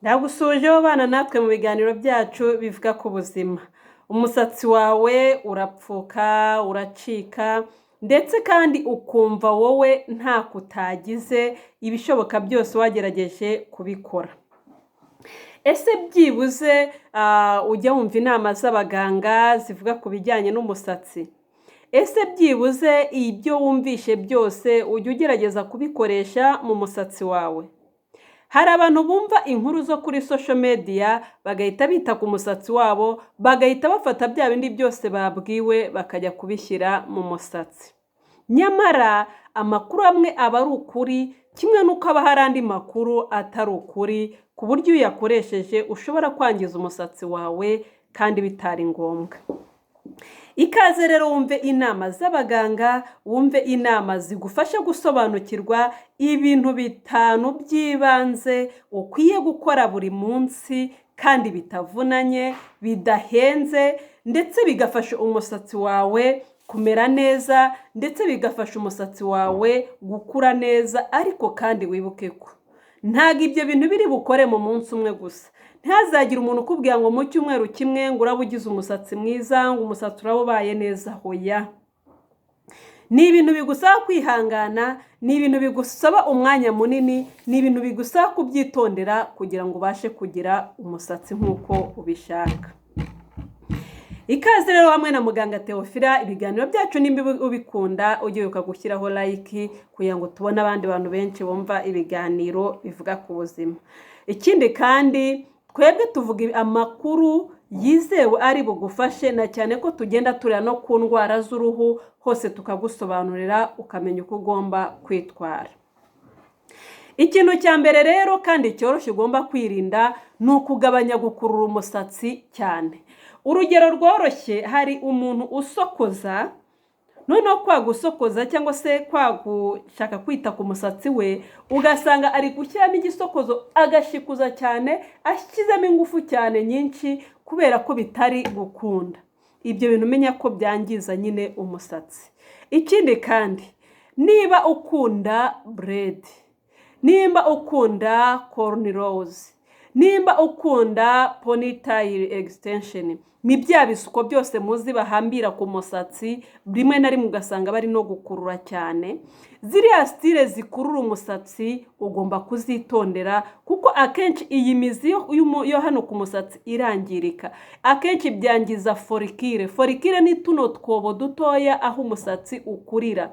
Ndagusuhuje bana natwe mu biganiro byacu bivuga ku buzima. Umusatsi wawe urapfuka, uracika, ndetse kandi ukumva wowe ntako utagize, ibishoboka byose wagerageje kubikora. Ese byibuze ujya wumva inama z'abaganga zivuga ku bijyanye n'umusatsi? Ese byibuze ibyo wumvishe byose ujya ugerageza kubikoresha mu musatsi wawe? Hari abantu bumva inkuru zo kuri social media bagahita bita ku musatsi wabo, bagahita bafata bya bindi byose babwiwe bakajya kubishyira mu musatsi. Nyamara amakuru amwe aba ari ukuri, kimwe n'uko haba hari andi makuru atari ukuri, ku buryo iyo uyakoresheje ushobora kwangiza umusatsi wawe kandi bitari ngombwa. Ikaze rero wumve inama z'abaganga, wumve inama zigufasha gusobanukirwa ibintu bitanu by'ibanze ukwiye gukora buri munsi kandi bitavunanye, bidahenze, ndetse bigafasha umusatsi wawe kumera neza, ndetse bigafasha umusatsi wawe gukura neza. Ariko kandi wibuke ko ntabwo ibyo bintu biri bukore mu munsi umwe gusa. Ntihazagire umuntu ukubwira ngo mu cyumweru kimwe ngo uraba ugize umusatsi mwiza, ngo umusatsi uraba ubaye neza. Hoya, ni ibintu bigusaba kwihangana, ni ibintu bigusaba umwanya munini, ni ibintu bigusaba kubyitondera kugira ngo ubashe kugira umusatsi nk'uko ubishaka. Ikaze rero hamwe na muganga Theophila. Ibiganiro byacu nimba ubikunda, ujye wibuka gushyiraho like kugira ngo tubone abandi bantu benshi bumva ibiganiro bivuga ku buzima. Ikindi kandi, twebwe tuvuga amakuru yizewe ari bugufashe, na cyane ko tugenda tureba no ku ndwara z'uruhu hose, tukagusobanurira ukamenya uko ugomba kwitwara. Ikintu cya mbere rero kandi cyoroshye ugomba kwirinda ni ukugabanya gukurura umusatsi cyane. Urugero rworoshye, hari umuntu usokoza, noneho kwa gusokoza cyangwa se kwa gushaka kwita ku musatsi we, ugasanga ari gushyiramo igisokozo agashikuza cyane, ashyizemo ingufu cyane nyinshi kubera ko bitari gukunda. Ibyo bintu umenya ko byangiza nyine umusatsi. Ikindi kandi, niba ukunda braids, nimba ukunda cornrows, nimba ukunda ponytail extension, ni bya bisuko byose muzi bahambira ku musatsi, rimwe na rimwe ugasanga bari no gukurura cyane, ziriya style zikurura umusatsi ugomba kuzitondera, kuko akenshi iyi mizi yo hano ku musatsi irangirika. Akenshi byangiza follicule. Follicule ni tuno twobo dutoya aho umusatsi ukurira.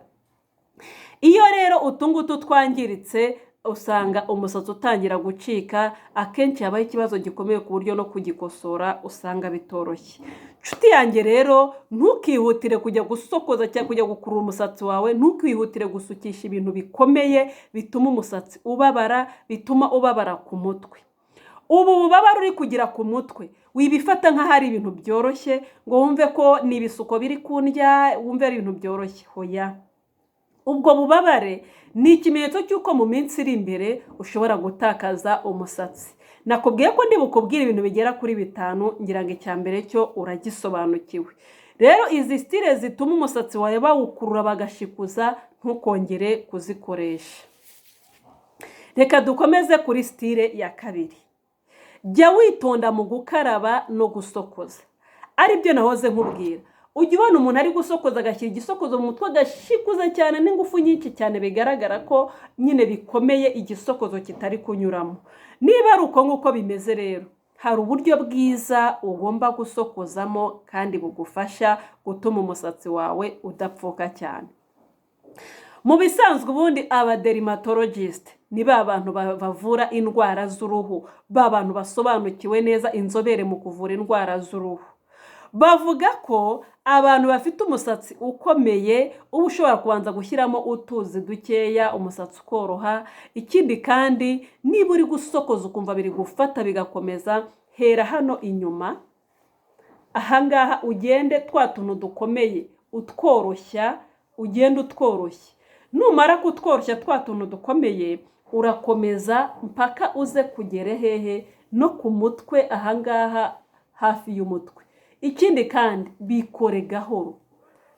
Iyo rero utu ngutu twangiritse, usanga umusatsi utangira gucika. Akenshi habaho ikibazo gikomeye ku buryo no kugikosora usanga bitoroshye. Nshuti yanjye rero, ntukihutire kujya gusokoza cyangwa kujya gukurura umusatsi wawe, ntukihutire gusukisha ibintu bikomeye bituma umusatsi ubabara, bituma ubabara ku mutwe. Ubu bubabare uri kugira ku mutwe, wibifata nk'aho ari ibintu byoroshye, ngo wumve ko ni ibisuko biri kundya, wumve ari ibintu byoroshye. Hoya, ubwo bubabare ni ikimenyetso cy'uko mu minsi iri imbere ushobora gutakaza umusatsi. Nakubwiye ko ndi bukubwire ibintu bigera kuri bitanu, ngira ngo icya mbere cyo uragisobanukiwe. Rero izi style zituma umusatsi wawe bawukurura bagashikuza, ntukongere kuzikoresha. Reka dukomeze kuri style ya kabiri. Jya witonda mu gukaraba no gusokoza, aribyo nahoze nkubwira. Ujya ubona umuntu ari gusokoza, agashyira igisokozo mu mutwe, agashikuza cyane n'ingufu nyinshi cyane, bigaragara ko nyine bikomeye, igisokozo kitari kunyuramo. Niba ari uko nguko bimeze rero, hari uburyo bwiza ugomba gusokozamo kandi bugufasha gutuma umusatsi wawe udapfuka cyane. Mu bisanzwe ubundi aba dermatologist ni ba bantu bavura indwara z'uruhu, ba bantu basobanukiwe neza, inzobere mu kuvura indwara z'uruhu, bavuga ko abantu bafite umusatsi ukomeye uba ushobora kubanza gushyiramo utuzi dukeya, umusatsi ukoroha. Ikindi kandi, niba uri gusokoza ukumva biri gufata bigakomeza, hera hano inyuma ahangaha, ugende twa tuntu dukomeye utworoshya, ugende utworoshya. Numara kutworoshya twa tuntu dukomeye, urakomeza mpaka uze kugere hehe? No ku mutwe ahangaha hafi y'umutwe. Ikindi kandi, bikore gahoro,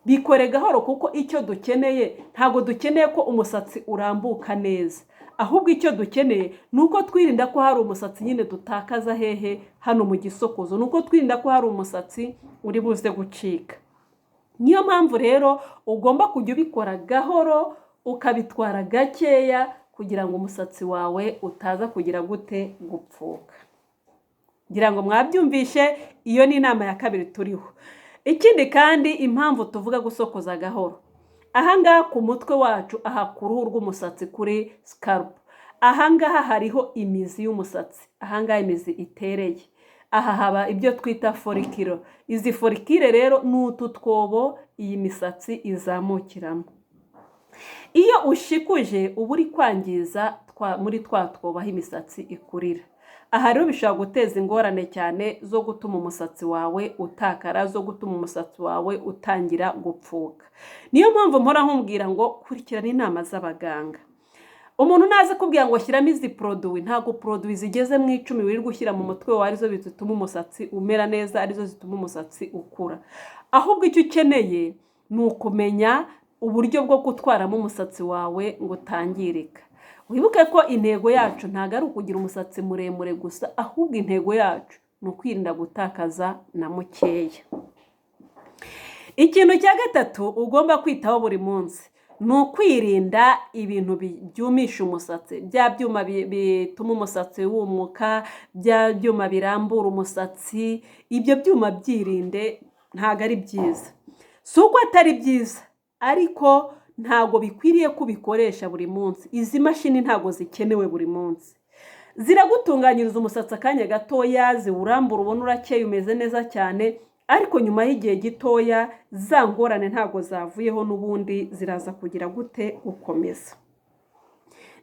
bikore gahoro, kuko icyo dukeneye, ntabwo dukeneye ko umusatsi urambuka neza, ahubwo dukeneye ko umusatsi uba Ahubwo icyo dukeneye ni uko twirinda ko hari umusatsi nyine dutakaza hehe? Hano mu gisokozo. Ni uko twirinda ko hari umusatsi uri buze gucika. Niyo mpamvu rero ugomba kujya ubikora gahoro, ukabitwara gakeya, kugira ngo umusatsi wawe utaza kugira gute? Gupfuka. Ngira ngo mwabyumvishe. Iyo ni inama ya kabiri turiho. Ikindi kandi, impamvu tuvuga gusokoza gahoro, ahangaha ku mutwe wacu, aha ku ruhu rw'umusatsi, kuri scalp, ahangaha hariho imizi y'umusatsi. Ahangaha imizi itereye, aha haba ibyo twita follicle. Izi follicle rero ni utu twobo iyi misatsi izamukiramo. Iyo ushikuje, uba uri kwangiza muri twa twobo aho imisatsi ikurira. Aha rero bishobora guteza ingorane cyane zo gutuma umusatsi wawe utakara, zo gutuma umusatsi wawe utangira gupfuka. Niyo mpamvu mpora nkubwira ngo kurikirana inama z'abaganga. Umuntu naza kubwira ngo shyiramo izi produit, ntabwo produit zigeze mu 10 wirirwa ushyira mu mutwe wawe arizo zituma umusatsi umera neza, arizo zituma umusatsi ukura. Ahubwo icyo ukeneye ni ukumenya uburyo bwo gutwaramo umusatsi wawe ngo utangirika. Wibuke ko intego yacu ntabwo ari ukugira umusatsi muremure gusa, ahubwo intego yacu ni ukwirinda gutakaza na mukeya. Ikintu cya gatatu ugomba kwitaho buri munsi ni ukwirinda ibintu byumisha umusatsi, bya byuma bituma umusatsi wumuka, bya byuma birambura umusatsi. Ibyo byuma byirinde, ntabwo ari byiza. Si uko atari byiza, ariko ntabwo bikwiriye ko ubikoresha buri munsi. Izi mashini ntabwo zikenewe buri munsi. Ziragutunganyiriza umusatsi akanya gatoya, ziwurambura, ubona urakeye, umeze neza cyane, ariko nyuma y'igihe gitoya za ngorane ntabwo zavuyeho, n'ubundi ziraza kugira gute? Gukomeza.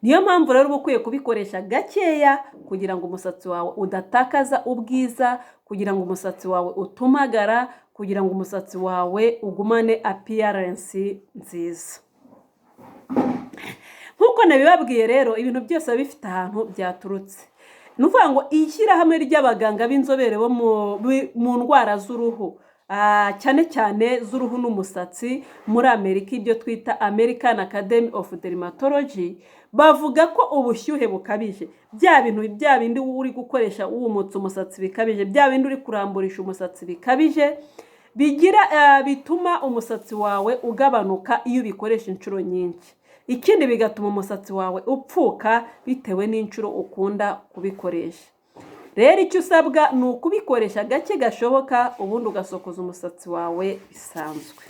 Niyo mpamvu rero uba ukwiye kubikoresha gakeya, kugira ngo umusatsi wawe udatakaza ubwiza, kugira ngo umusatsi wawe utumagara, kugira ngo umusatsi wawe ugumane appearance nziza. Nk'uko nabibabwiye rero, ibintu byose biba bifite ahantu byaturutse. Ni ukuvuga ngo ishyirahamwe ry'abaganga b'inzobere bo mu ndwara z'uruhu, cyane cyane z'uruhu n'umusatsi muri Amerika, ibyo twita American Academy of Dermatology, bavuga ko ubushyuhe bukabije, bya bintu bya bindi uri gukoresha wumutse umusatsi bikabije, bya bindi uri kuramburisha umusatsi bikabije, bigira bituma umusatsi wawe ugabanuka iyo ubikoresha inshuro nyinshi. Ikindi, bigatuma umusatsi wawe upfuka bitewe n'inshuro ukunda kubikoresha. Rero icyo usabwa ni ukubikoresha gake gashoboka, ubundi ugasokoza umusatsi wawe bisanzwe.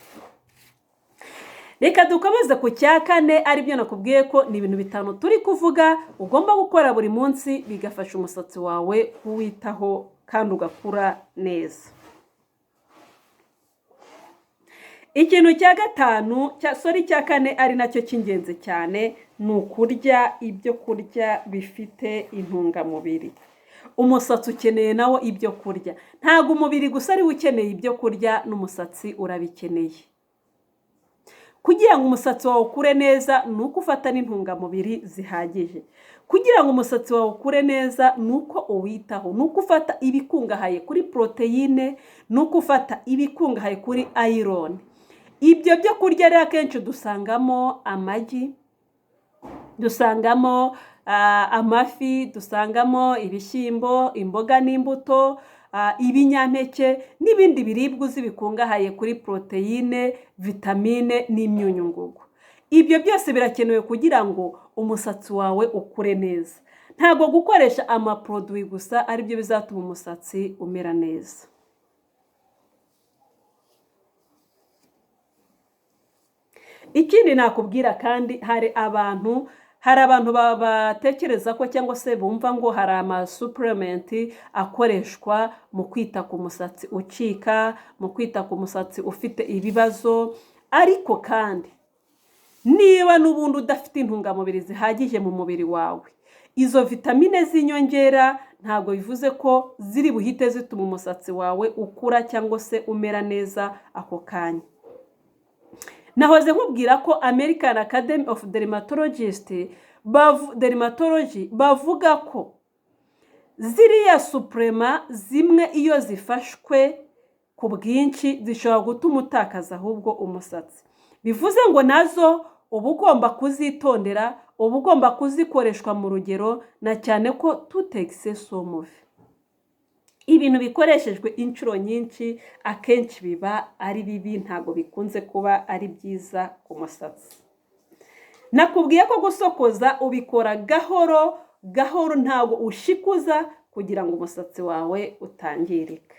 Reka dukomeze ku cya kane, aribyo nakubwiye ko ni ibintu bitanu turi kuvuga ugomba gukora buri munsi, bigafasha umusatsi wawe kuwitaho kandi ugakura neza. Ikintu cya gatanu, sorry, cya kane, ari nacyo cy'ingenzi cyane, ni ukurya ibyo kurya bifite intungamubiri. Umusatsi ukeneye nawo ibyo kurya. Ntabwo umubiri gusa ariwo ukeneye ibyo kurya, n'umusatsi urabikeneye. Kugira ngo umusatsi wawe ukure neza ni uko ufata n'intungamubiri zihagije. Kugira ngo umusatsi wawe ukure neza ni uko uwitaho, ni uko ufata ibikungahaye kuri poroteyine, ni uko ufata ibikungahaye kuri iron. Ibyo byo kurya rero akenshi dusangamo amagi, dusangamo amafi, dusangamo ibishyimbo, imboga n'imbuto, ibinyampeke n'ibindi biribwa uzi bikungahaye kuri poroteyine, vitamine n'imyunyungugu. Ibyo byose birakenewe kugira ngo umusatsi wawe ukure neza. Ntabwo gukoresha amaproduit gusa aribyo bizatuma umusatsi umera neza. Ikindi nakubwira kandi, hari abantu batekereza ko cyangwa se bumva ngo hari amasupplement akoreshwa mu kwita ku musatsi ucika, mu kwita ku musatsi ufite ibibazo. Ariko kandi niba n'ubundi udafite intungamubiri zihagije mu mubiri wawe, izo vitamine z'inyongera ntabwo bivuze ko ziri buhite zituma umusatsi wawe ukura cyangwa se umera neza ako kanya. Nahoze nkubwira ko American Academy of Dermatologist, Dermatology, bavuga ko ziriya supplement zimwe, iyo zifashwe ku bwinshi, zishobora gutuma utakaza ahubwo umusatsi. Bivuze ngo nazo uba ugomba kuzitondera. Uba ugomba kuzikoreshwa mu rugero, na cyane ko tout excès est mauvais. Ibintu bikoreshejwe inshuro nyinshi akenshi biba ari bibi, ntabwo bikunze kuba ari byiza ku musatsi. Nakubwiye ko gusokoza ubikora gahoro gahoro, ntabwo ushikuza kugira ngo umusatsi wawe utangirika.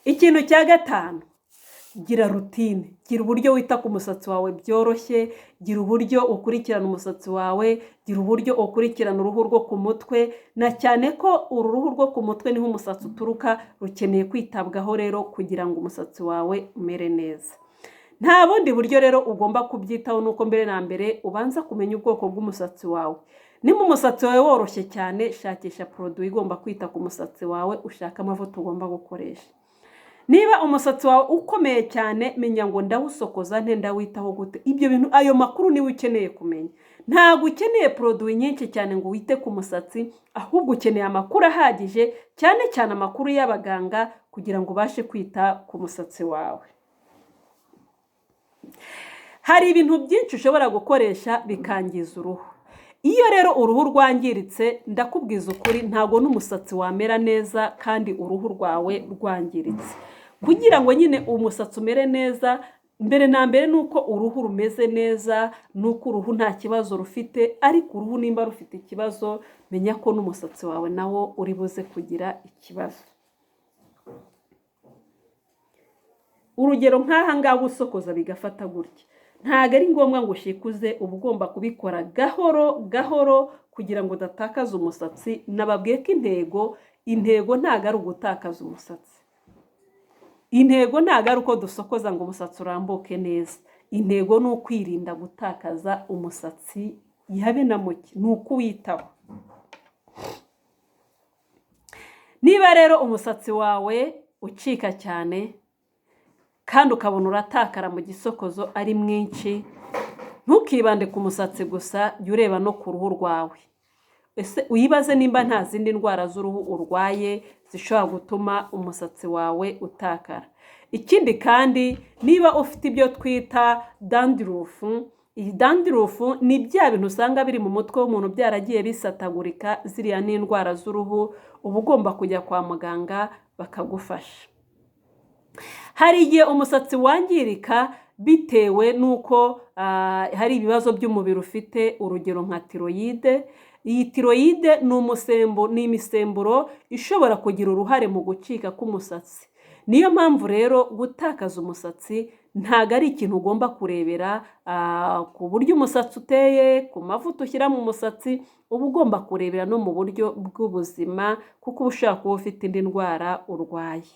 Ikintu cya gatanu, gira routine, gira uburyo wita ku musatsi wawe byoroshye, gira uburyo ukurikirana umusatsi wawe, gira uburyo ukurikirana uruhu rwo ku mutwe, na cyane ko uru ruhu rwo ku mutwe niho umusatsi uturuka, rukeneye kwitabwaho rero kugira ngo umusatsi wawe umere neza. Nta bundi buryo rero ugomba kubyitaho, nuko mbere na mbere ubanza kumenya ubwoko bw'umusatsi wawe. Niba umusatsi wawe woroshye cyane, shakisha produit igomba kwita ku musatsi wawe, ushake amavuta ugomba gukoresha. Niba umusatsi wawe ukomeye cyane, menya ngo ndawusokoza nte, ndawitaho gute? Ibyo bintu, ayo makuru niwe ukeneye kumenya. Ntabwo ukeneye produit nyinshi cyane ngo wite ku musatsi, ahubwo ukeneye amakuru ahagije, cyane cyane amakuru y'abaganga, kugira ngo ubashe kwita ku musatsi wawe. Hari ibintu byinshi ushobora gukoresha bikangiza uruhu. Iyo rero uruhu rwangiritse, ndakubwiza ukuri, ntabwo n'umusatsi wamera neza kandi uruhu rwawe rwangiritse. Kugira ngo nyine umusatsi umere neza, mbere na mbere ni uko uruhu rumeze neza, ni uko uruhu nta kibazo rufite. Ariko uruhu nimba rufite ikibazo, menya ko n'umusatsi wawe nawo uri buze kugira ikibazo. Urugero nk'aha ngaha usokoza bigafata gutya, ntabwo ari ngombwa ngo ushikuze, uba ugomba kubikora gahoro gahoro kugira ngo udatakaza umusatsi. Nababwiye ko intego ntabwo ari ugutakaza umusatsi, intego ntabwo ari uko dusokoza ngo umusatsi urambuke neza. Intego ni ukwirinda gutakaza umusatsi habe na muke, ni ukuwitaho. Niba rero umusatsi wawe ucika cyane kandi ukabona uratakara mu gisokozo ari mwinshi, ntukibande ku musatsi gusa, jya ureba no ku ruhu rwawe. Ese wibaze nimba nta zindi ndwara z'uruhu urwaye zishobora gutuma umusatsi wawe utakara. Ikindi kandi, niba ufite ibyo twita dandruff, iyi dandruff ni bya bintu usanga biri mu mutwe w'umuntu byaragiye bisatagurika, ziriya ni indwara z'uruhu, uba ugomba kujya kwa muganga bakagufasha. Hari igihe umusatsi wangirika bitewe n'uko hari ibibazo by'umubiri ufite, urugero nka thyroïde. Iyi thyroïde ni umusembu, ni imisemburo ishobora kugira uruhare mu gucika k'umusatsi. Niyo mpamvu rero gutakaza umusatsi ntabwo ari ikintu ugomba kurebera ku buryo umusatsi uteye, ku mavuta ushyira mu musatsi, uba ugomba kurebera no mu buryo bw'ubuzima, kuko uba ushobora kuba ufite indi ndwara urwaye.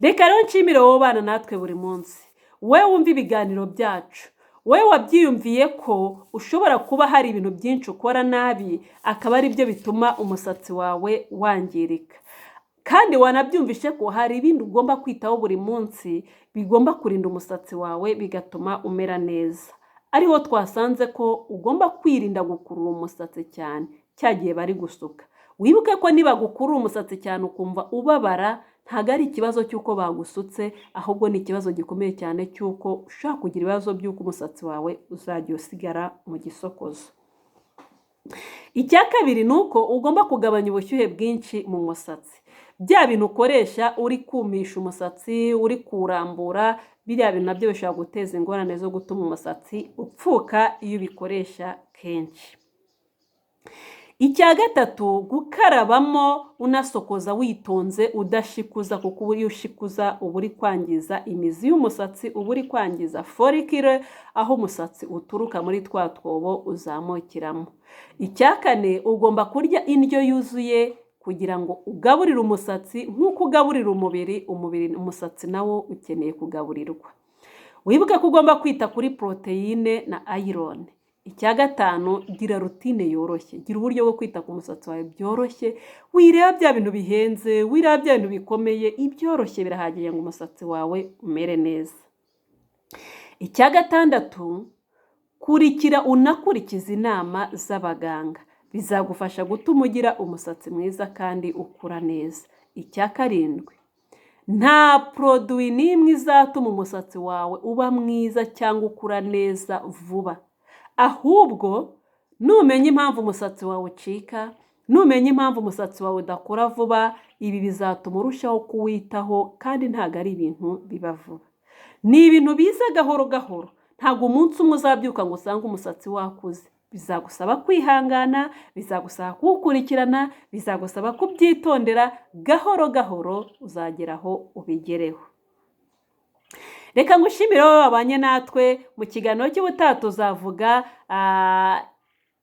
Reka rero nshimire wowe ubana natwe buri munsi, wowe wumva ibiganiro byacu, wowe wabyiyumviye ko ushobora kuba hari ibintu byinshi ukora nabi, akaba ari byo bituma umusatsi wawe wangirika. Kandi wanabyumvishe ko hari ibindi ugomba kwitaho buri munsi bigomba kurinda umusatsi wawe bigatuma umera neza. Ariho twasanze ko ugomba kwirinda gukurura umusatsi cyane cya gihe bari gusuka. Wibuke ko niba gukurura umusatsi cyane ukumva ubabara, ntabwo ari ikibazo cy'uko bagusutse, ahubwo ni ikibazo gikomeye cyane cy'uko ushobora kugira ibibazo by'uko umusatsi wawe uzajya usigara mu gisokozo. Icya kabiri ni uko ugomba kugabanya ubushyuhe bwinshi mu musatsi. Bya bintu ukoresha uri kumisha umusatsi, uri kuwurambura, biriya bintu nabyo bishobora guteza ingorane zo gutuma umusatsi upfuka iyo ubikoresha kenshi. Icya gatatu, gukarabamo unasokoza witonze, udashikuza, kuko iyo ushikuza uba uri kwangiza imizi y'umusatsi, uba uri kwangiza follicule, aho umusatsi uturuka muri twa twobo uzamukiramo. Icya kane, ugomba kurya indyo yuzuye kugira ngo ugaburire umusatsi nk'uko ugaburira umubiri, umubiri umusatsi nawo ukeneye kugaburirwa. Wibuke ko ugomba kwita kuri poroteyine na iron. Icya gatanu, gira routine yoroshye, gira uburyo bwo kwita ku musatsi wawe byoroshye, wireba bya bintu bihenze, wireba bya bintu bikomeye, ibyoroshye birahagije ngo umusatsi wawe umere neza. Icya gatandatu, kurikira unakurikiza inama z'abaganga, bizagufasha gutuma ugira umusatsi mwiza kandi ukura neza. Icya karindwi, Nta produit n'imwe izatuma umusatsi wawe uba mwiza cyangwa ukura neza vuba. Ahubwo numenya impamvu umusatsi wawe ucika, numenya impamvu umusatsi wawe udakura vuba, ibi bizatuma urushaho kuwitaho, kandi ntabwo ari ibintu biba vuba. Ni ibintu biza gahoro gahoro. Ntabwo umunsi umwe uzabyuka ngo usange umusatsi wakuze. Bizagusaba kwihangana, bizagusaba kuwukurikirana, bizagusaba kubyitondera. Gahoro gahoro uzagera aho ubigereho. Reka ngushimire wowe wabanye natwe mu kiganiro cy'ubutaha. Tuzavuga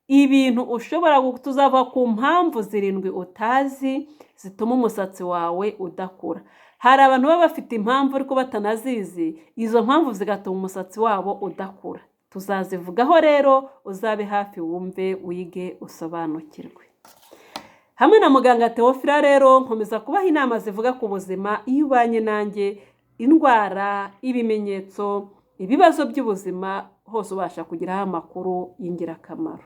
ibintu ushobora, tuzavuga ku mpamvu zirindwi utazi zituma umusatsi wawe udakura. Hari abantu baba bafite impamvu ariko batanazizi, izo mpamvu zigatuma umusatsi wabo udakura. Tuzazivugaho rero, uzabe hafi wumve, wige, usobanukirwe hamwe na muganga Teofila. Rero nkomeza kubaha inama zivuga ku buzima. Iyo ubanye nanjye, indwara, ibimenyetso, ibibazo by'ubuzima, hose ubasha kugiraho amakuru y'ingirakamaro.